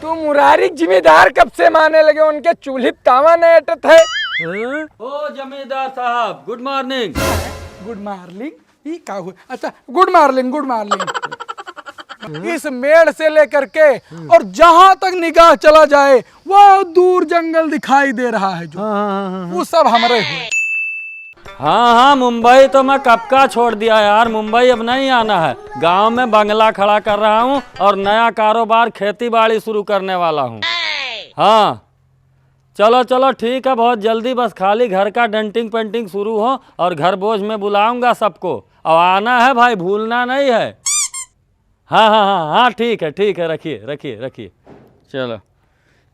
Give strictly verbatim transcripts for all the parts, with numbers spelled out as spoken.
तू मुरारी क जिम्मेदार कब से माने लगे, उनके चूल्ही प तावा नहीं अटत है। हैं? ओ जमींदार साहब, गुड मॉर्निंग। Good morning? ई का हुआ? अच्छा, गुड मॉर्निंग, गुड मॉर्निंग। इस मेड़ से लेकर के और जहां तक निगाह चला जाए, वो दूर जंगल दिखाई दे रहा है जो, हाँ, हाँ, हाँ, हाँ। वो सब हमरे हुए। हाँ, हाँ, मुंबई तो मैं कब का छोड़ दिया यार, मुंबई अब नहीं आना है। गांव में बंगला खड़ा कर रहा हूँ और नया कारोबार खेती बाड़ी शुरू करने वाला हूँ। हाँ, चलो, चलो, ठीक है, बहुत जल्दी, बस खाली घर का डेंटिंग पेंटिंग शुरू हो और घर भोज में बुलाऊंगा सबको। और आना है भाई, भूलना नहीं है। हाँ, हाँ, हाँ, हाँ, ठीक है, ठीक है, रखिए, रखिए, रखिए। चलो,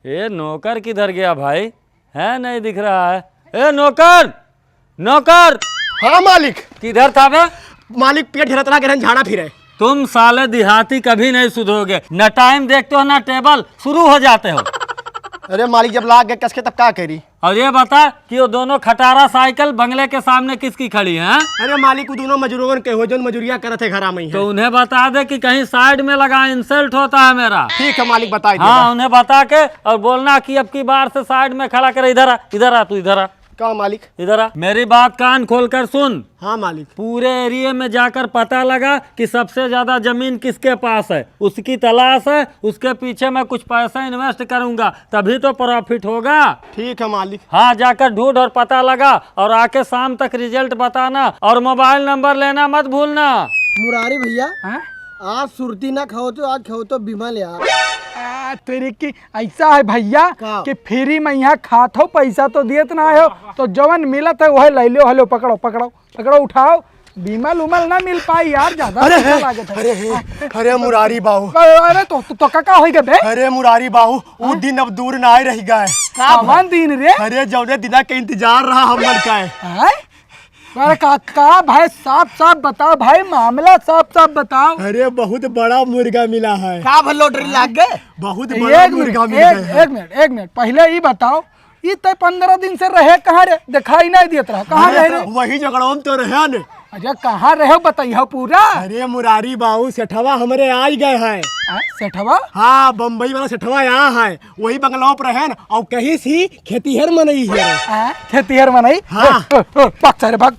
ये नौकर किधर गया भाई? है, नहीं दिख रहा है। ए नौकर, नौकर! हाँ मालिक। किधर था बे? मालिक, पेट झरत रहा, गिरन झाड़ा फिरे। तुम साले देहाती कभी नहीं सुधरोगे, न टाइम देखते हो ना टेबल, शुरू हो जाते हो। अरे मालिक, जब लाग गए कस के तब का करी? और ये बता कि वो दोनों खटारा साइकिल बंगले के सामने किसकी खड़ी है, हाँ? अरे मालिक, वो दोनों मजूरवन के हो, जौन मजूरिया करत है घरा में ही तो है। उन्हें बता दे कि कहीं साइड में लगा, इंसल्ट होता है मेरा। ठीक है मालिक, बताई देगा। हाँ, उन्हें बता के और बोलना कि अब की बार से साइड में खड़ा करे, इधर आ, इधर आ, तू इधर आ। का मालिक? इधर आ, मेरी बात कान खोलकर सुन। हाँ मालिक। पूरे एरिया में जाकर पता लगा कि सबसे ज्यादा जमीन किसके पास है, उसकी तलाश है, उसके पीछे मैं कुछ पैसा इन्वेस्ट करूंगा, तभी तो प्रॉफिट होगा। ठीक है मालिक। हाँ, जाकर ढूंढ और पता लगा और आके शाम तक रिजल्ट बताना और मोबाइल नंबर लेना मत भूलना। मुरारी भैया, हाँ? आज सुरती ना खाओ तो आज खाओ तो विमल यार। आ, तेरी की ऐसा है भैया का? कि फ्री में यहाँ खात हो, पैसा तो दियत ना हो, तो जवन मिलत है वही ले लो। हेलो, पकड़ो, पकड़ो, पकड़ो, उठाओ। विमल उमल ना मिल पाई यार, ज्यादा अरे पैसा हे, लागत है। अरे हे, अरे मुरारी बाऊ। अरे, अरे तो, तो, तो का, का होई गए बे? अरे मुरारी बाऊ, उ हाँ? दिन अब दूर ना आए रह गए। का कवन दिन रे? अरे जौने दिना के इंतजार रहा हमन का। हैं? अरे का, का भाई, साफ साफ बताओ भाई, मामला साफ साफ बताओ। अरे बहुत बड़ा मुर्गा मिला है। का भा लॉटरी लाग गए? बहुत बड़ा एक मिनट, मुर्गा मिल एक, गया है। एक मिनट, एक मिनट, पहले ई बताओ, ई तय पन्द्रह दिन से रहे कहाँ रे? दिखाई नहीं देत रहा, कहाँ अरे रहे तो रे? वही जगड़वा में तो रहे न। अच्छा, कहाँ रहे बताइए पूरा। अरे मुरारी बाऊ, सेठवा हमरे आई गए हैं। आ, सेठवा? हाँ, बम्बई वाला सेठवा यहाँ है। वही बंगलवा पर रहन और कहीं सी खेतिहर मनई है। आ, खेतिहर मनई? हाँ। ए, ए, ए, भाग सारे, भाग,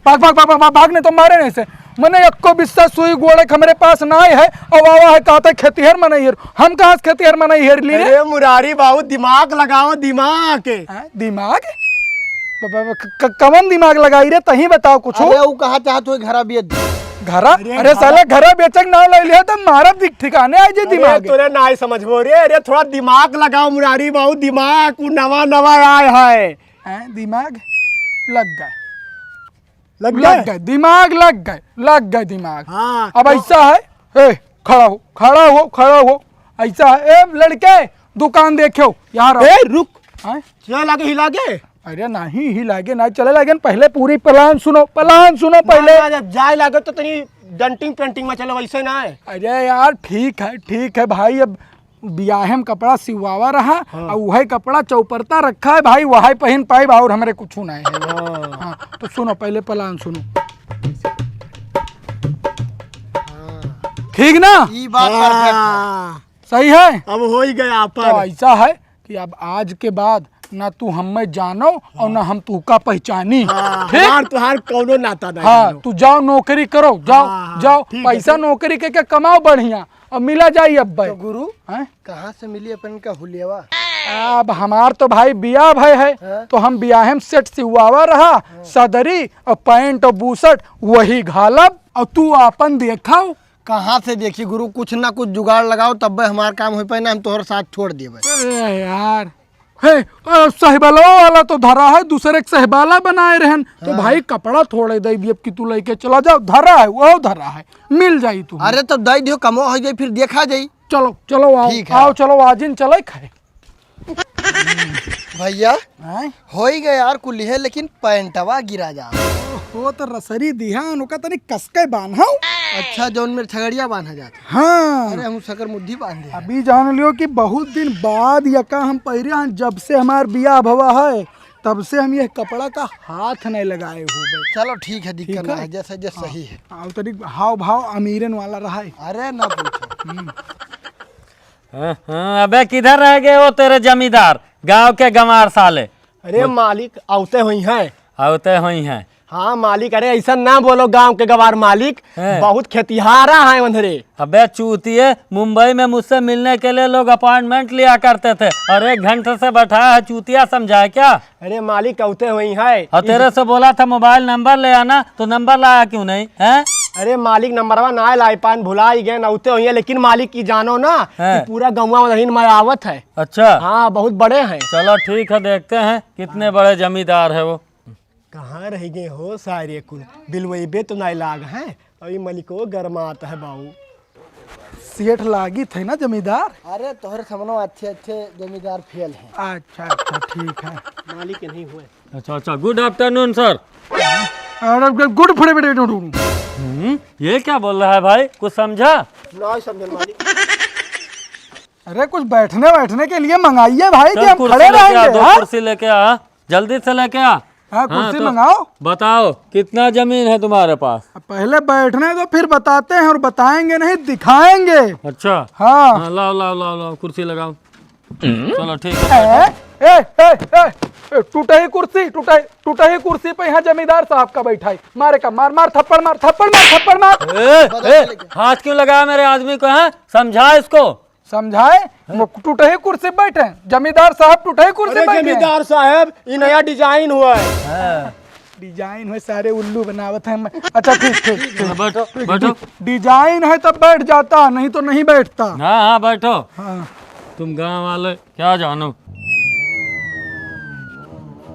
भाग, नहीं तो मारे नहीं से। मने एक्को बिस्सा सुई गोड़े के हमरे पास ना है, अब आवा है कहता खेतिहर मनई है। हम कहाँ से खेतिहर मनई है ली रे? अरे मुरारी बाबू, दिमाग लगाओ, दिमाग। आ, दिमाग? ब-, ब-, ब-, क-, क-, कवन दिमाग लगाई रे, तहीं बताओ कुछ। अरे, ऊ कहा चाहत हो घरा बेच दे। घरा? अरे, अरे घरा। साला, घरा बेचे के नाम ले लिया तो मारब दिख ठिकाने आ जे अरे, दिमाग। तोरे नाई समझबो रे, अरे, थोड़ा दिमाग लगाओ मुरारी बाबू, दिमाग, ऊ नवा नवा आए है। हैं, दिमाग लग गए। लग लग गए? गए, दिमाग लग गए, लग गए दिमाग। हाँ, अब तो ऐसा है, ए, खड़ा हो, खड़ा हो, खड़ा हो। ऐसा है, ए, लड़के, दुकान देखो, यहाँ रहो। ए, रुक। हैं? चला लागे, हिला के। अरे नहीं, हिला के ना चले लागे, पहले पूरी प्लान सुनो, प्लान सुनो पहले। ना, ना, जब जाए लागे तो तनी डंटिंग पेंटिंग में चलो, वैसे ना है। अरे यार, ठीक है, ठीक है भाई, अब बियाहे में कपड़ा सिवावा रहा, हाँ। और वही कपड़ा चौपरता रखा है भाई, वही पहिन पाइब और हमरे कुछ नहीं है। हाँ। हाँ, तो सुनो, पहले प्लान सुनो। हाँ। ठीक ना? ई बात perfect है। हाँ। सही है? अब हो ही गया तो अपन। ऐसा है कि अब आज के बाद ना तू हमें जानो और ना हम तू का पहचानी। हाँ, ठीक? हमार तुहार कौनो नाता नहीं हाँ, जानो। तू जाओ नौकरी करो, जाओ, हाँ, हाँ, जाओ, ठीक है, पैसा ठीक। नौकरी के, के कमाओ बढ़िया, अब मिला जाई अब भाई। तो गुरु, हैं? कहाँ से मिली अपन का हुलियावा? अब हमार तो भाई बियाह भय है, हाँ। तो हम बियाहे में सेट सिवावा रहा, हाँ। सदरी और पैंट और बुशर्ट वही घालब, और तू आपन देखाओ। कहाँ से देखी गुरु, कुछ ना कुछ जुगाड़ लगाओ, तब्बे हमार काम हो पाए ना, हम तोहर साथ छोड़ देबे। अरे यार, हे, अ, सहबाला वाला तो धरा है, दूसरे के सहबाला बनाए रहन, तो हाँ। भाई कपड़ा थोड़े दे दिए कि तू लेके चला जाओ, धरा है, वो धरा है, मिल जाई तू। अरे तो दे दियो, कमो हो जाई, फिर देखा जाई। चलो, चलो आओ, ठीक है। आओ, चलो आजिन चले खाए। भैया, हैं? हो ही गए यार कुल है, लेकिन पैंटवा गिरा जा। वो तो रसरी दिहान, ओका तनी कसके बांधो। अच्छा, जौन मेरे छगड़िया बांधा जाता। हाँ। अरे, हम सकर मुद्दी बांधे हैं। अभी जान लियो कि बहुत दिन बाद यका हम पहिरे हैं, जब से हमार बियाह भवा है, तब से हम ये कपड़ा का हाथ नहीं लगाए हुए। चलो, ठीक है, दिक्कत ठीक ना है? है, जैसा, जैसा हाँ। सही है। हाँ, तनी हाव भाव अमीरन वाला रहा है। अरे, ना पूछो। हम्म। हाँ, हाँ, अबे किधर रह गए वो तेरे जमींदार, गांव के गंवार साले? अरे बोल। मालिक, आवते हुई हैं। आवते हुई हैं। हाँ मालिक, अरे ऐसा ना बोलो गांव के गंवार मालिक, हैं। बहुत खेतिहारा हैं उधरे। अबे चूतिए, मुंबई में मुझसे मिलने के लिए लोग अपॉइंटमेंट लिया करते थे और एक घंटे से बैठा है चूतिया, समझा है क्या? अरे मालिक, औते हुई है। और तेरे से बोला था मोबाइल नंबर ले आना, तो नंबर लाया क्यों नहीं, हैं? अरे मालिक, नंबरवा ना लाई पान, भुला ही गए, औते हुई है। लेकिन मालिक, की जानो ना हैं। कि पूरा गौवा वहीं में आवत है। अच्छा। हाँ, बहुत बड़े हैं। चलो ठीक है, देखते हैं कितने बड़े जमींदार है वो। कहाँ रह गए हो सारे कुल? बिलवैबे तो नाय लाग हैं। अभी मलिको गरमात है बाऊ। सेठ लागित है ना जमींदार? अरे तोहरे समनो अच्छे अच्छे जमींदार फेल हैं। अच्छा, अच्छा, ठीक है। मालिक नहीं हुए। अच्छा, अच्छा, गुड आफ्टरनून सर। अरे गुड फड़े बेटे। हम्म, ये क्या बोल रहा है भाई, कुछ समझा? नहीं समझे मालिक। अरे कुछ बैठने बैठने के लिए मंगाइए भाई, कि चल, हम कुर्सी खड़े लेके आ, रहेंगे, दो हाँ? कुर्सी लेके आ, जल्दी से लेके आ। हाँ, हाँ, कुर्सी तो मंगाओ। बताओ, कितना जमीन है तुम्हारे पास? पहले बैठने दो, फिर बताते हैं, और बताएंगे नहीं, दिखाएंगे। अच्छा। हाँ। हाँ, लाओ, लाओ, लाओ, लाओ, कुर्सी लगाओ। चलो, ठीक है। ए, ए, ए, ए, ए, टूटे ही कुर्सी, टूटे, टूटे ही कुर्सी पे यहाँ जमींदार साहब का बैठा है। मारे का, मार, मार, थप्पड़ मार, थप्पड़ मार, थप्पड़ मार। ए, ए, हाथ क्यों लगाया मेरे आदमी को, हैं? समझा इसको। समझाए? हाँ। वो टूटही कुर्सी बैठे, जमींदार साहब टूटही कुर्सी अरे बैठे। जमींदार साहब, ये नया डिजाइन हुआ है। हाँ। डिजाइन हुआ, सारे उल्लू बनावत हैं। अच्छा, ठीक, ठीक, ठीक। हाँ, बैठो, ठीक, बैठो। ठीक। डिजाइन है तब बैठ जाता, नहीं तो नहीं बैठता। हाँ, हाँ, बैठो। हाँ। तुम गांव वाले क्या जानो?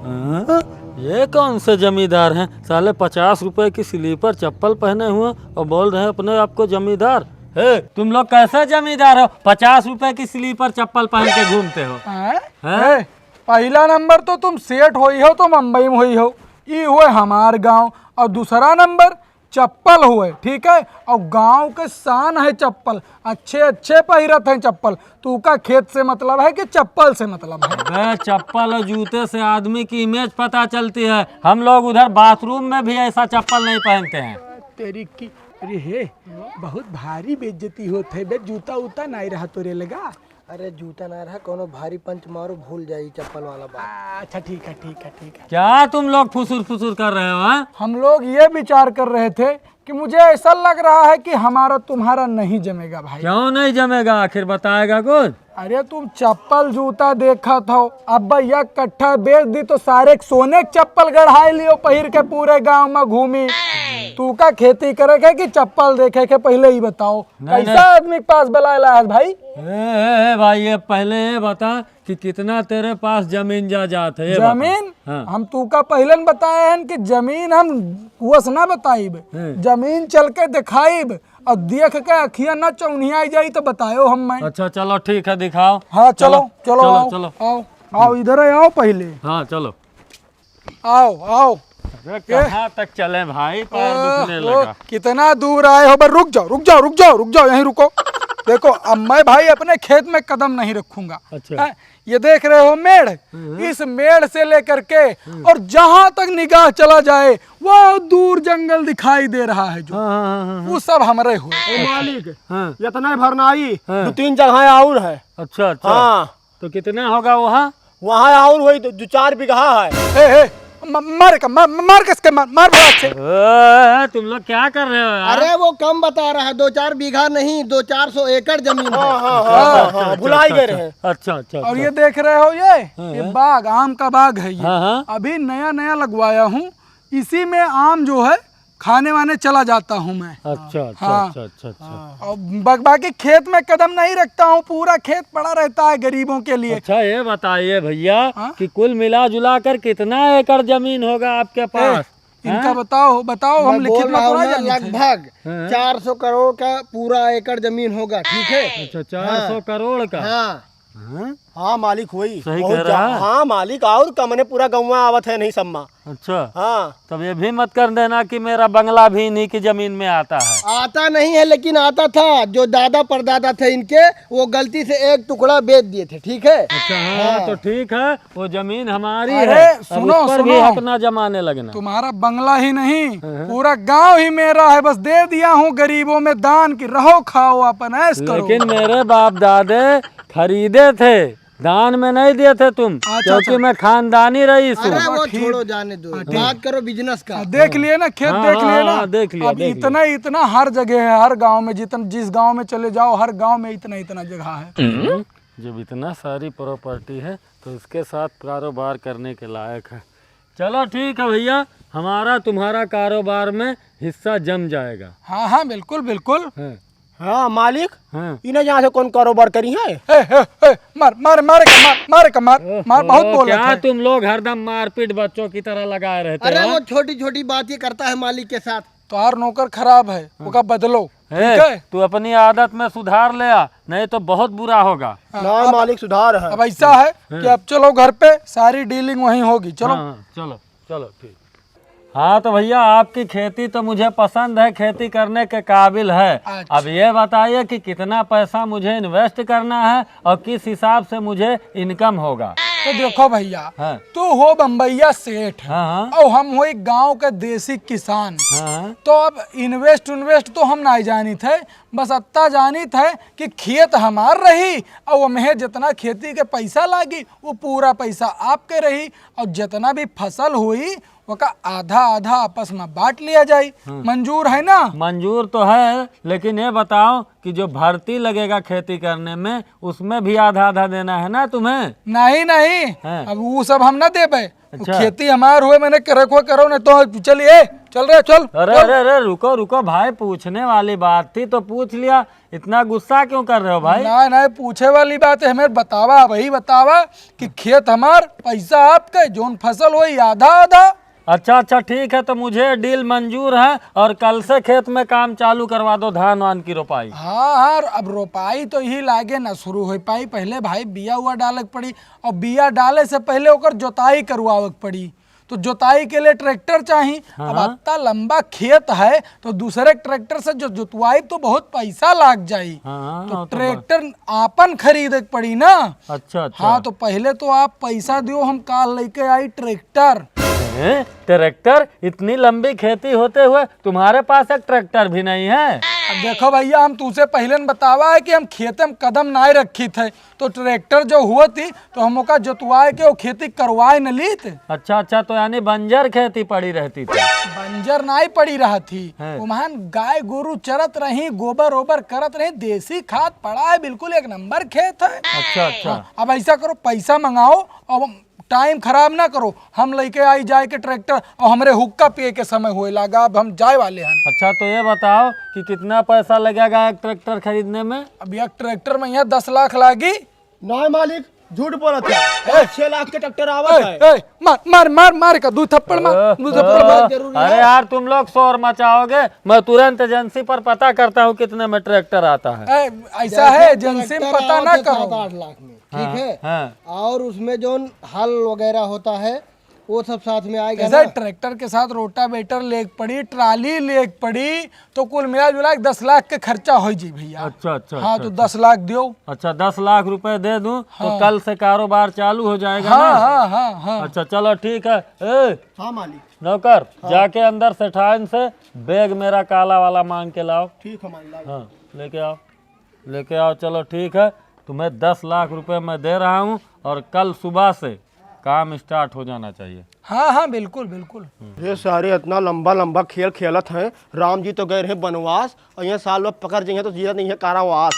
हाँ? ये कौन से जमींदार हैं? साले पचास रुपए की स्लीपर चप्पल पहने हुए और बोल रहे हैं अपने आप को जमींदार। हे, तुम लोग कैसे जमींदार हो? पचास रुपए की स्लीपर चप्पल पहन के घूमते हो। हैं? हैं? ए, पहला नंबर तो तुम सेठ होई हो तो मुंबई में होई हो, ई हुए हमार गांव, और दूसरा नंबर चप्पल हुए, ठीक है, और गांव के शान है चप्पल, अच्छे अच्छे पहिरत हैं चप्पल, तू का खेत से मतलब है कि चप्पल से मतलब है? अबे, चप्पल और जूते से आदमी की इमेज पता चलती है। हम लोग उधर बाथरूम में भी ऐसा चप्पल नहीं पहनते हैं। तेरी की, अरे हे, बहुत भारी बेइज्जती होत है बे, जूता उता नहीं रहा तोरे लगा? अरे जूता ना रहा, कोनो भारी पंच मारो, भूल जाई चप्पल वाला बात। आ, अच्छा, ठीक है, ठीक है, ठीक है। क्या तुम लोग फुसुर फुसुर कर रहे हो, हाँ? हम लोग ये विचार कर रहे थे कि मुझे ऐसा लग रहा है कि हमारा तुम्हारा नहीं जमेगा भाई। क्यों नहीं जमेगा, आखिर बताएगा कुछ? अरे तुम चप्पल जूता देखत हो, अब भैया कट्ठा बेच दी तो सारे सोने के चप्पल गढ़ाई लियो, पहिर के पूरे गांव में घूमी। तू का खेती करे के कि चप्पल देखे के, पहले ही बताओ। नहीं, कैसा नहीं। आदमी के पास बलाए ला है भाई? ए, ए, ए भाई, ये पहले ये बता कि कितना तेरे पास जमीन जायदाद है, ये बता। जमीन? हाँ। हम तू का पहले न बताए हैं कि जमीन हम वस ना बताइब। हम्म। जमीन चल के दिखाइब और देख के अखियां ना चौनिया आई जाई तो बतायो हम मैं। अच्छा, चलो ठीक है, दिखाओ। हाँ, चलो, चलो, चलो, चलो, आओ, चलो। आओ, आओ, इधर आओ पहले। हाँ, चलो। आओ, आओ। अरे, ए। कहाँ तक चले भाई, पैर दुखने ओ, लगा। कितना दूर आए हो, बस रुक जाओ, रुक जाओ, रुक जाओ, रुक जाओ, यहीं रुको। देखो, अब मैं भाई अपने खेत में कदम नहीं रखूंगा। अच्छा। हैं? ये देख रहे हो मेड़, हम्म। इस मेड़ से लेकर के हम्म। और जहां तक निगाह चला जाए, वो दूर जंगल दिखाई दे रहा है जो, हाँ, हाँ, हाँ, हाँ, हाँ। वो सब हमरे हुए। ओ मालिक, हाँ। इतना ही भरनाई, हाँ। दो तीन जगह और है। अच्छा, अच्छा। हाँ। तो कितना होगा वहाँ? वहाँ और वही दो, दो चार बीघा है। ए, ए, म-, मार का, मार, मार किसके, मार, मार बड़ा अच्छे। ए, तुम लोग क्या कर रहे हो यार? अरे वो कम बता रहा है, दो चार बीघा नहीं, दो चार सौ एकड़ जमीन है। हाँ, हाँ, हाँ, हाँ, अच्छा, हाँ, अच्छा, भुला ही अच्छा, गए अच्छा। रहे। अच्छा, अच्छा, और अच्छा। ये देख रहे हो ये, हाँ, ये हाँ। बाग, आम का बाग है ये। हाँ, हाँ। अभी नया नया लगवाया हूँ, इसी में आम जो है खाने वाने चला जाता हूँ मैं। अच्छा, अच्छा, हाँ। अच्छा, अच्छा, अच्छा। हाँ। और बा-, बाकी खेत में कदम नहीं रखता हूँ, पूरा खेत पड़ा रहता है गरीबों के लिए। अच्छा, ये बताइए भैया हाँ? कि कुल मिला जुला कर कितना एकड़ जमीन होगा आपके ए, पास? इनका हाँ? बताओ, बताओ, हम मैं लिखित बोल में रहा हूँ पूरा ना, जानित है। लगभग हाँ। चार सौ करोड़ का पूरा एकड़ जमीन होगा, ठीक है? अच्छा, हाँ। चार सौ करोड़ का? हाँ। हाँ? हाँ मालिक, होई। सही बहुत कह रहा जा-, है। हाँ मालिक, और का मने पूरा गौवा आवत है नहीं सम्मा। अच्छा। हाँ। तब ये भी मत कर देना कि मेरा बंगला भी इन्हीं की जमीन में आता है। आता नहीं है, लेकिन आता था। जो दादा परदादा थे इनके, वो गलती से एक टुकड़ा बेच दिए थे, ठीक है? अच्छा, हाँ, हाँ। तो ठीक है, वो जमीन हमारी अरे, है। अब सुनो, उस पर भी सुनो। हक ना जमाने लगना। तुम्हारा बंगला ही नहीं, हाँ, हाँ। पूरा गांव ही मेरा है। बस दे दिया हूँ गरीबों में दान की, रहो, खाओ, अपन ऐश करो। लेकिन मेरे बाप दादे खरीदे थे, दान में नहीं दिए थे तुम, अच्छा, क्योंकि अच्छा। मैं खानदानी रईस हूँ। अरे वो ठीक। छोड़ो, जाने दो, हाँ, ठीक। बात करो बिजनेस का। हाँ, देख लिए ना, खेत हाँ, देख हाँ, लिए ना। हाँ, देख लिया, अब देख लिया। इतना, इतना हर जगह है, हर गांव में, जितन-, जिस गांव में चले जाओ, हर गांव में इतना, इतना जगह है। हम्म, जब इतना सारी प्रॉपर्टी है, तो इसके साथ कारोबार करने के लायक है। चलो ठीक है भैया, हमारा तुम्हारा कारोबार में हिस्सा जम जाएगा। हाँ, हाँ, बिल्कुल, बिल्कुल। हाँ। हाँ, मालिक, हाँ। इन्हें यहाँ से कौन कारोबार करी है? ए, ए, ए, मार, मार, मार का, मार, मार का, मार, मार, बहुत ओहो, बोलत क्या है। तुम लोग हरदम मारपीट बच्चों की तरह लगाए रहते अरे, हो? वो छोटी-छोटी बात ये करता है मालिक के साथ। तोहार नौकर खराब है, हाँ। ओका बदलो, ए, ठीक है? तू अपनी आदत में सुधार ले आ, नहीं तो बहुत बुरा होगा। हाँ, ना अब, मालिक, सुधार है। अब ऐसा है हाँ। कि अब चलो घर पे, सारी डीलिंग वहीं होगी, चलो। हाँ, हाँ, चलो, चलो, ठीक। हाँ, तो भैया, आपकी खेती तो मुझे पसंद है, खेती करने के काबिल है। अच्छा। अब ये बताइए कि कितना पैसा मुझे इन्वेस्ट करना है और किस हिसाब से मुझे इनकम होगा। तो देखो भैया, हाँ। तू हो बम्बैया सेठ, हाँ, हाँ। और हम हो एक गांव के देसी किसान। हाँ, हाँ। तो अब इन्वेस्ट इन्वेस्ट तो हम नाहीं जानित है, बस अत्ता जानित है कि खेत हमार रही और ओम्हे जितना खेती के पैसा लागी, वो पूरा पैसा आपके रही, और जितना भी फसल होई, ओका आधा आधा आपस में बांट लिया जाई। हम्म। मंजूर है ना? मंजूर तो है, लेकिन ये बताओ कि जो भर्ती लगेगा खेती करने में, उसमें भी आधा आधा देना है ना तुम्हें? नहीं, नहीं, हाँ। अब वो सब हम ना देबे। अच्छा। खेती हमार हुए, मैंने करे को करो, नहीं तो चलिए, चल रे, चल, अरे, चल। अरे, अरे, रुको, रुको भाई, पूछने वाली बात थी तो पूछ लिया, इतना गुस्सा क्यों कर रहे हो भाई? नहीं, नहीं, पूछे वाली बात है, हमें बतावा, वही बतावा कि खेत हमार, पैसा आपके, जोन फसल होई आधा आधा। अच्छा, अच्छा, ठीक है, तो मुझे डील मंजूर है और कल से खेत में काम चालू करवा दो, धान वान की रोपाई। हाँ, हाँ, अब रोपाई तो यही लागे ना शुरू हो पाई, पहले भाई बिया हुआ डालक पड़ी, और बिया डाले से पहले ओकर जोताई करवावक पड़ी। तो जोताई के लिए ट्रैक्टर चाही। हाँ, अब हाँ। अत्ता लंबा खेत है, तो दूसरे ट्रैक्टर से जो जोतवाई तो बहुत पैसा लाग जाई। हाँ, हाँ, तो हाँ, तो ट्रैक्टर आपन खरीदे के पड़ी ना। अच्छा, अच्छा। हाँ, तो पहले तो आप पैसा दियो, हम काल लेके आई ट्रैक्टर। हैं? ट्रैक्टर? इतनी लंबी खेती होते हुए तुम्हारे पास एक ट्रैक्टर भी नहीं है? अब देखो भैया, हम तुमसे पहले न बतावा है कि हम खेते में कदम नाय रखी थे, तो ट्रैक्टर जो हुआ थी, तो हम ओका जोतवाए के वो खेती करवाए न लीत। अच्छा, अच्छा, तो यानी बंजर खेती पड़ी रहती थी? बंजर नाई पड़ी रहा थी। हैं। ओमहन गाय गोरू चरत रही, गोबर ओबर करत रही, देसी खाद पड़ा है, बिल्कुल एक नंबर खेत है। अच्छा, अच्छा। हाँ, अब ऐसा करो, पैसा मंगाओ, अब टाइम खराब ना करो, हम लेके आई जाए के ट्रैक्टर, और हमरे हुक्का पिए के समय होए लागा, अब हम जाए वाले हन। अच्छा, तो ये बताओ कि कितना पैसा लगेगा एक ट्रैक्टर खरीदने में? अब एक ट्रैक्टर में यहाँ दस लाख लागी। ना मालिक, झूठ बोलत है। ए! छह लाख के ट्रैक्टर आवत ए, है। ए, मार, मार, मार, मार का दू थप्पड़ मार, ए, दू थप्पड़ ए, मार। जरूरी अरे है। यार, तुम लोग शोर मचाओगे, मैं तुरंत एजेंसी पर पता करता हूँ कितने में ट्रैक्टर आता है। ए, ऐसा जैसे है, एजेंसी में ट्रैक्टर पता ना आवत है करो। सात आठ लाख में, ठीक हाँ, है? हाँ। और उसमें जो हल वगैरह होता है, वो सब साथ में आएगा जैसे ना? ट्रैक्टर के साथ रोटावेटर लेके पड़ी, ट्राली लेके पड़ी, तो कुल मिला जुला के दस लाख के खर्चा हो जाई भैया। अच्छा, अच्छा, हाँ, अच्छा, तो अच्छा। दस लाख दियो। अच्छा, दस लाख रुपए दे दूं, तो हाँ। कल से कारोबार चालू हो जाएगा हाँ, ना? हाँ, हाँ, हाँ। अच्छा, चलो, ठीक है। ए, हाँ, मालिक। नौकर, हाँ। जाके अंदर सेठाइन से बैग मेरा काला वाला मांग के लाओ। ठीक है, मालिक, लाओ। हाँ, लेके आओ, लेके आओ। चलो, ठीक है, तुम्हें दस लाख रुपए मैं दे रहा हूँ और कल सुबह से काम स्टार्ट हो जाना चाहिए। हाँ, हाँ, बिल्कुल, बिल्कुल। ये सारे इतना लंबा लंबा खेल खेलत हैं। राम जी तो गए रहे बनवास, और ये साल में पकड़ जाइए तो जिया नहीं है कारावास।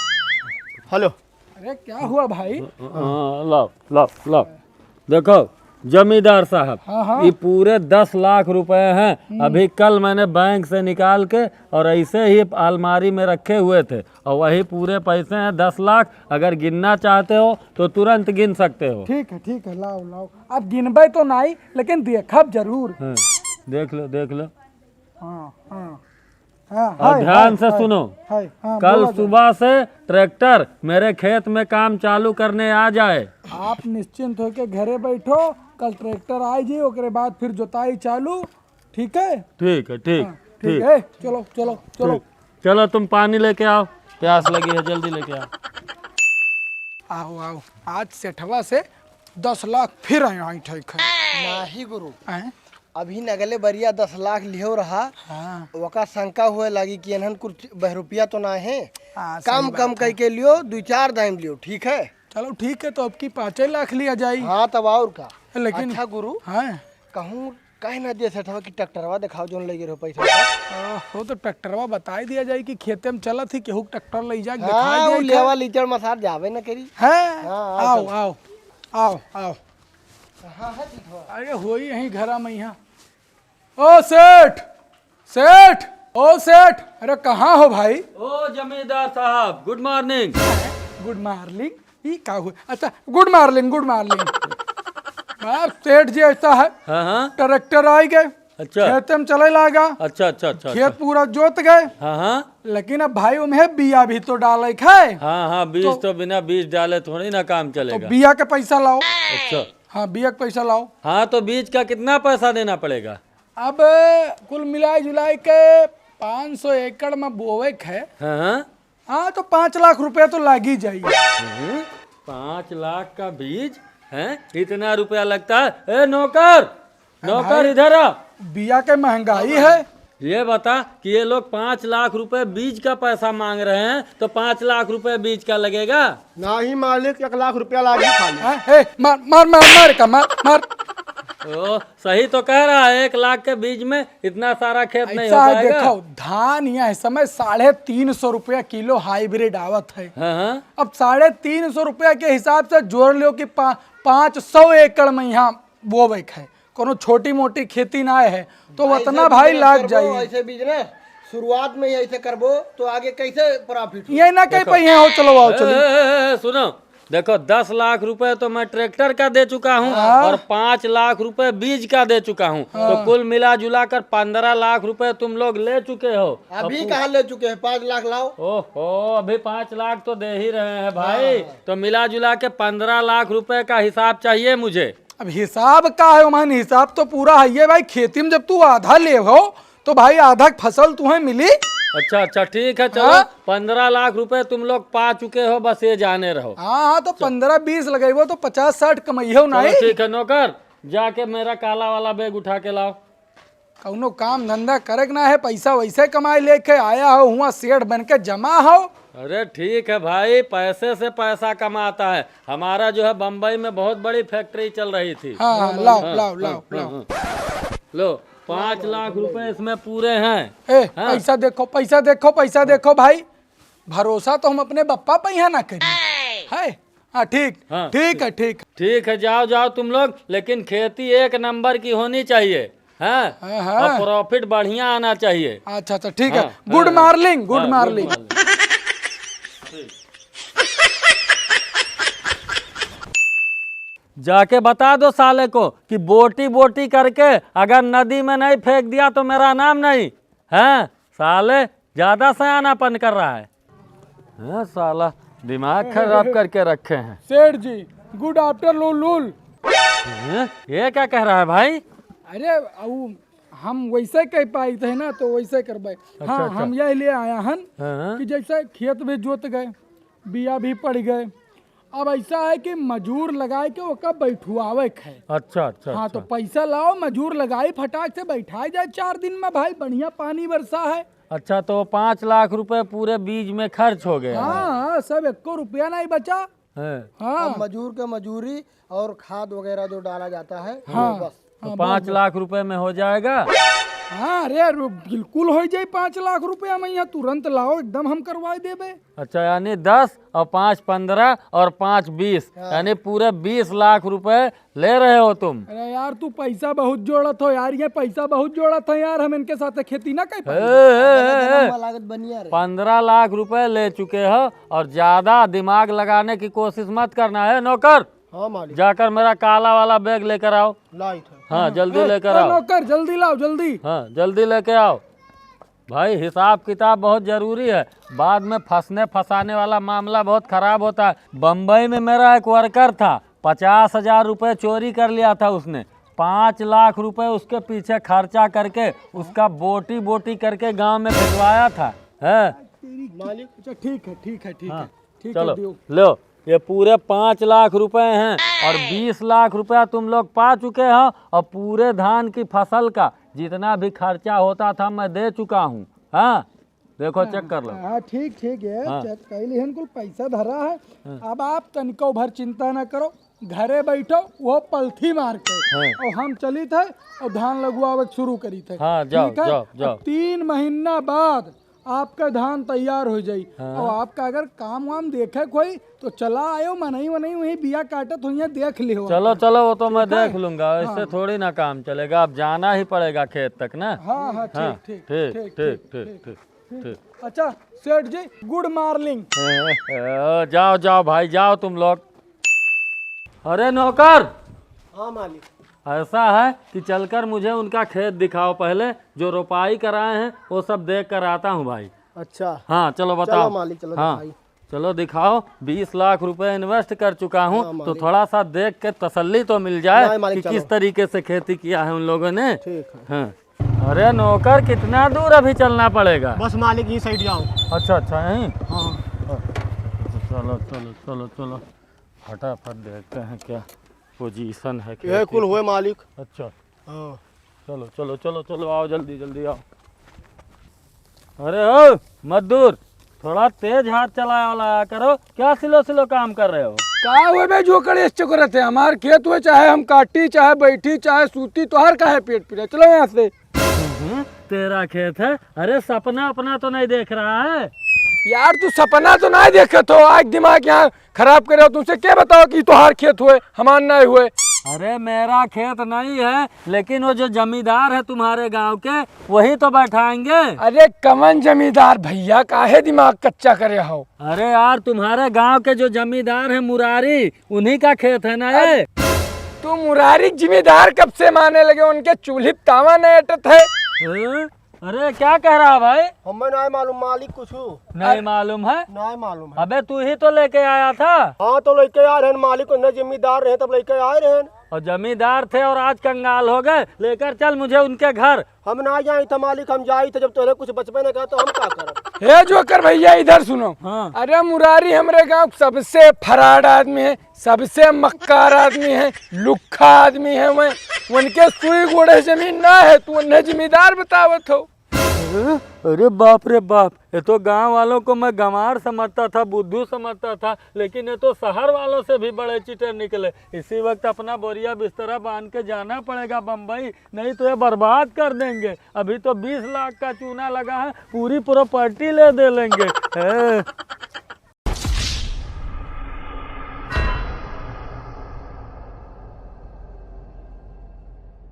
हेलो। अरे, क्या हुआ भाई? हाँ, लाओ, लाओ, लाओ। देखो, जमींदार साहब, हाँ, हाँ। ये पूरे दस लाख रुपए हैं। हम्म। अभी कल मैंने बैंक से निकाल के और ऐसे ही अलमारी में रखे हुए थे, और वही पूरे पैसे हैं, दस लाख। अगर गिनना चाहते हो तो तुरंत गिन सकते हो। ठीक है, ठीक है, लाओ, लाओ। अब गिनबे तो नाई, लेकिन देखब जरूर। हाँ, देख लो, देख लो। हाँ, हाँ। हाँ, और हाय, ध्यान हाय, से हाय, सुनो, हाय, हाँ, कल बोला जाए। सुबह से ट्रैक्टर मेरे खेत में काम चालू करने आ जाए। आप निश्चिंत होके घरे बैठो, कल ट्रैक्टर आ जाए, ओकरे बाद फिर जोताई चालू, ठीक है? ठीक है, ठीक, हाँ, ठीक ठीक। है, चलो, चलो, चलो। ठीक। चलो, तुम पानी लेके आओ, प्यास लगी है, जल्दी लेके आओ। आओ, आओ, आज सेठवा से दस लाख फिर आए, आए, ठीक है। नाही गुरु, आए? अभी नगले बरिया दस लाख लिहो रहा, हाँ। ओका शंका हुए लगी कि एनहन कुछ बहरूपिया तो ना है। हाँ, सही कम, बात कम है। कई के लियो, दुई चार दाइम लियो, ठीक है? चलो ठीक है, तो अब की पाँचे लाख लिया जाई। हाँ, तब और का। लेकिन अच्छा गुरु, हाँ। कहूँ कहे ना दे सेठवा कि ट्रैक्टरवा देखाओ, जौन ले गए रहो पैसा। ओहो, तो ट्रैक्टरवा बताई दिया जाई कि खेते में चलत ही, केहू के ट्रैक्टर ले जाके हाँ, देखाई उ दिया लेवा लीचड़ मसार जावे ना करी। हाँ, हाँ, आओ, चल। आओ, आओ, आओ। कहाँ है सेठवा? अरे, होई यहीं घरा में यहाँ। ओ सेठ, सेठ, ओ सेठ, अरे कहाँ हो भाई? ओ जमींदार साहब, गुड मॉर्निंग। Good morning? ई का हुआ? अच्छा, गुड मॉर्निंग, गुड मॉर्निंग। बाप सेठ जी ऐसा है, हाँ, हाँ। ट्रैक्टर आई गए, अच्छा। खेते में चले लागा। अच्छा, अच्छा, अच्छा, खेत अच्छा। पूरा जोत गए। हाँ, हाँ। लेकिन अब भाई उन्हें बिया भी तो डाले खाए। हाँ, हाँ, बीज तो तो बिना बीज डाले थोड़ी ना काम तो चलेगा। बिया के पैसा लाओ। अच्छा। हाँ, बिया के पैसा लाओ। हाँ, तो बीज का कितना पैसा देना पड़ेगा? अब कुल मिलाए जुलाए के पाँच सौ एकड़ में बोवे के है। हाँ, हाँ। हाँ, तो पाँच लाख रुपया तो लाग ही जाई। हम्म, पाँच लाख का बीज है, इतना रुपया लगता है? ए नौकर, नौकर भाई, इधर आ। बिया के महंगाई है। ये बता कि ये लोग पाँच लाख रुपए बीज का पैसा मांग रहे हैं, तो पाँच लाख रुपए बीज का लगेगा? नहीं मालिक, एक लाख रुपया लागी खाली। हाँ, ए, मार, मार, मार, मार का, मार, मार। ओ, सही तो कह रहा है, एक लाख के बीज में इतना सारा खेत नहीं ऐसा हो है, पाएगा। देखो, धान यह समय साढ़े तीन सौ रुपया किलो हाइब्रिड आवत है। हाँ, हाँ। अब साढ़े तीन सौ रुपया के हिसाब से जोड़ लो कि पा-, पाँच सौ एकड़ में यहाँ बोवे के है, कोनो छोटी मोटी खेती ना है, तो भाई, उतना ऐसे भाई बिजनेस लाग करबो, जाई। ऐसे बिजनेस शुरुआत में ही ऐसे करबो, तो आगे कैसे प्रॉफिट हो? ये ना कह देखो। पाई हैं, हो, चलो, आओ, ए, चलो। ए, ए, ए, सुनो, देखो, दस लाख रुपए तो मैं ट्रैक्टर का दे चुका हूँ हाँ। और पाँच लाख रुपए बीज का दे चुका हूँ, तो हाँ। कुल मिला जुला कर पन्द्रह लाख रुपए तुम लोग ले चुके हो। अभी और कहाँ ले चुके हैं? पाँच लाख लाओ। ओहो, अभी पाँच लाख तो दे ही रहे हैं भाई, हाँ। तो मिला जुला के पन्द्रह लाख रुपए का हिसाब चाहिए मुझे। अब हिसाब का है, ओमन हिसाब तो पूरा है ये भाई, खेती में जब तू आधा ले हो, तो भाई आधा फसल तुम्हें मिली। अच्छा, अच्छा, ठीक है, चलो, हाँ? पन्द्रह लाख रुपए तुम लोग पा चुके हो, बस ये जाने रहो। हाँ, हाँ, तो चल। पन्द्रह बीस लगेबो तो पचास साठ कमइहो चलो, नहीं। ठीक है, नौकर, जाके मेरा काला वाला बैग उठा के लाओ। कौनो काम धंधा करे के ना है, पैसा वैसे कमाए लेके आया हो, हुआ सेठ बन के जमा हो। अरे ठीक है भाई, पैसे से पैसा कमाता है। हमारा जो है बम्बई में बहुत बड़ी फैक्ट्री चल रही थी। हाँ, हाँ, लाओ, हाँ, लाओ, हाँ, लाओ, हाँ, लाओ। हाँ। लो, पाँच लाख रुपए इसमें पूरे हैं। ए, हाँ। पैसा देखो, पैसा देखो, पैसा देखो भाई, भरोसा तो हम अपने बप्पा पे यहाँ ना करी। है? हाँ, ठीक, हाँ। ठीक है, ठीक। ठीक है, जाओ, जाओ तुम लोग, लेकिन खेती एक नंबर की होनी चाहिए, हाँ? हाँ, हाँ। और प्रॉफिट बढ़िया आना चाहिए। अच्छा, अच्छा, ठीक है। हाँ, गुड हाँ, हाँ। मॉर्निंग, गुड हाँ, गुड मॉर्निंग। मॉर्निंग। जाके बता दो साले को कि बोटी बोटी करके अगर नदी में नहीं फेंक दिया तो मेरा नाम नहीं। हैं? साले ज्यादा सयानापन कर रहा है। हैं, साला दिमाग खराब करके रखे हैं। सेठ जी, गुड आफ्टरनून लूल। हैं? ये क्या कह रहा है भाई? अरे, उ हम वैसे कह पाई थे ना, तो वैसे करबे। अच्छा, हाँ, अच्छा। हम यही लिए आया हन हाँ। कि जैसे खेत भी जोत गए, बिया भी पड़ गए, अब ऐसा है कि मजूर लगाए के ओका बैठुआवे के है। अच्छा, अच्छा, हाँ, अच्छा। तो पैसा लाओ, मजूर लगाई, फटाक से बैठाए जाए चार दिन में भाई, बढ़िया पानी बरसा है। अच्छा, तो पाँच लाख रुपए पूरे बीज में खर्च हो गया है। हाँ, हाँ, सब एको रुपया नहीं बचा। हैं। हाँ। अब मजूर के मजूरी और खाद वगैरह जो डाला जाता है, हाँ। बस। तो हाँ, पाँच बस, बस। लाख रुपए में हो जाएगा? हाँ, अरे, रु-, बिल्कुल हो जाए पाँच लाख रुपया में, यहाँ तुरंत लाओ, एकदम हम करवाए देबे। अच्छा, यानी दस और पाँच पन्द्रह और पाँच बीस, हाँ। यानी पूरे बीस लाख रुपए ले रहे हो तुम। अरे यार, तू पैसा बहुत जोड़त हो यार, ये पैसा बहुत जोड़त है यार, हम इनके साथ खेती ना कर पाएंगे। ए, ए, ए, ए, लागत बनिया रे। पन्द्रह लाख रुपए ले चुके हो और ज्यादा दिमाग लगाने की कोशिश मत करना है नौकर। हाँ मालिक। जाकर मेरा काला वाला बैग लेकर आओ। लाई था। हाँ, जल्दी ए, लेकर ए, आओ। नौकर, जल्दी लाओ, जल्दी। हाँ, जल्दी लेके आओ। भाई, हिसाब किताब बहुत जरूरी है, बाद में फंसने फंसाने वाला मामला बहुत खराब होता है। बम्बई में मेरा एक वर्कर था, पचास हजार रुपये चोरी कर लिया था उसने। पाँच लाख रुपए उसके पीछे खर्चा करके, उसका बोटी बोटी करके गांव में भिजवाया था, है? मालिक, अच्छा, ठीक है, ठीक है, ठीक हाँ, है, ठीक चलो, है, दियो। लो, ये पूरे पाँच लाख रुपए हैं और बीस लाख रुपया तुम लोग पा चुके हो और पूरे धान की फसल का जितना भी खर्चा होता था, मैं दे चुका हूँ। हाँ, देखो, हाँ, चेक कर लो। हाँ, ठीक, ठीक है, हाँ। चेक कर लिहन, कुल पैसा धरा है। हाँ। अब आप तनिको भर चिंता ना करो, घरे बैठो, वो पलथी मार के, हाँ। और हम चली थे और धान लगवावे के शुरू करी थे। हाँ, जाओ, ठीक है? जाओ, जाओ। अब तीन महीना बाद आपका धान तैयार हो जाई। हाँ। और आपका अगर काम वाम देखे कोई तो चला आयो, मनई वनई वहीं बिया काटत हुई हैं, देख लियो। चलो, चलो, वो तो मैं ठीक है? देख लूंगा, इससे हाँ। थोड़ी ना काम चलेगा, अब जाना ही पड़ेगा खेत तक ना। हाँ, हाँ, ठीक, हाँ, ठीक, ठीक, ठीक, ठीक, ठीक, ठीक। ठीक। अच्छा सेठ जी, गुड मॉर्निंग। ए, ए, जाओ, जाओ भाई, जाओ तुम लोग। अरे नौकर, हाँ मालिक। ऐसा है कि चलकर मुझे उनका खेत दिखाओ पहले, जो रोपाई कराए हैं वो सब देख कर आता हूँ भाई। अच्छा। हाँ, चलो बताओ। चलो मालिक, चलो हाँ, दिखाई। चलो दिखाओ, बीस लाख रुपए इन्वेस्ट कर चुका हूँ, हाँ, तो मालिक। थोड़ा सा देख के तसल्ली तो मिल जाए नहीं, मालिक, कि चलो। किस तरीके से खेती किया है उन लोगों ने। ठीक है। हाँ। अरे नौकर, कितना दूर अभी चलना पड़ेगा? बस मालिक, यही साइड जाओ। अच्छा, अच्छा, यहीं? हाँ। चलो, चलो, चलो, चलो, फटाफट देखते हैं क्या पोजीशन है यह खेती कुल की। हुए मालिक। अच्छा। हाँ। चलो, चलो, चलो, चलो, आओ, जल्दी, जल्दी आओ। अरे ओ मजदूर, थोड़ा तेज हाथ चलाया वाला आया करो, क्या स्लो स्लो काम कर रहे हो? का हुए बे, जो करे इस चक्कर रहते, हमार खेत हुए, चाहे हम काटी, चाहे बैठी, चाहे सूती, तोहार काहे पेट पीरा? चलो यहाँ से। हम्म, तेरा खेत है? अरे सपना अपना तो नहीं देख रहा है? यार तू सपना तो नहीं देखे तो, आज दिमाग यहाँ खराब करे हो। तुमसे क्या बताओ कि तोहार खेत हुए, हमार नहीं हुए? अरे मेरा खेत नहीं है, लेकिन वो जो जमींदार है तुम्हारे गांव के, वही तो बैठाएंगे। अरे कमन जमींदार भैया, काहे दिमाग कच्चा करे हो? अरे यार, तुम्हारे गांव के जो जमींदार है मुरारी, उन्हीं का खेत है ना ये? तू मुरारी जिम्मेदार कब से माने लगे? उनके चूल्ही पे तावा नहीं अटत है। हैं? अरे क्या कह रहा भाई? हमें नहीं मालूम मालिक कुछ। नहीं मालूम है? नहीं मालूम है। अबे तू ही तो लेके आया था। हाँ तो लेके आ रहे हैं मालिक, उन्हें जिम्मेदार रहे तब लेके आए रहे हैं। और जमींदार थे और आज कंगाल हो गए। लेकर चल मुझे उनके घर। हम ना जाई था मालिक, हम जाई थे, जब तोहरे कुछ बचबे न करे तो हम का करब? हे जोकर भैया, इधर सुनो। हाँ। अरे मुरारी हमरे गांव के सबसे फराड आदमी है, सबसे मक्कार आदमी है, लुक्खा आदमी है। वह उनके सुई गोड़े जमीन ना है, तू उन्हें जिम्मेदार बतावत हो। अरे, अरे बाप रे बाप, ये तो गांव वालों को मैं गंवार समझता था, बुद्धू समझता था, लेकिन ये तो शहर वालों से भी बड़े चीटर निकले। इसी वक्त अपना बोरिया बिस्तरा बांध के जाना पड़ेगा बम्बई, नहीं तो ये बर्बाद कर देंगे। अभी तो बीस लाख का चूना लगा है, पूरी प्रॉपर्टी ले दे लेंगे। हैं?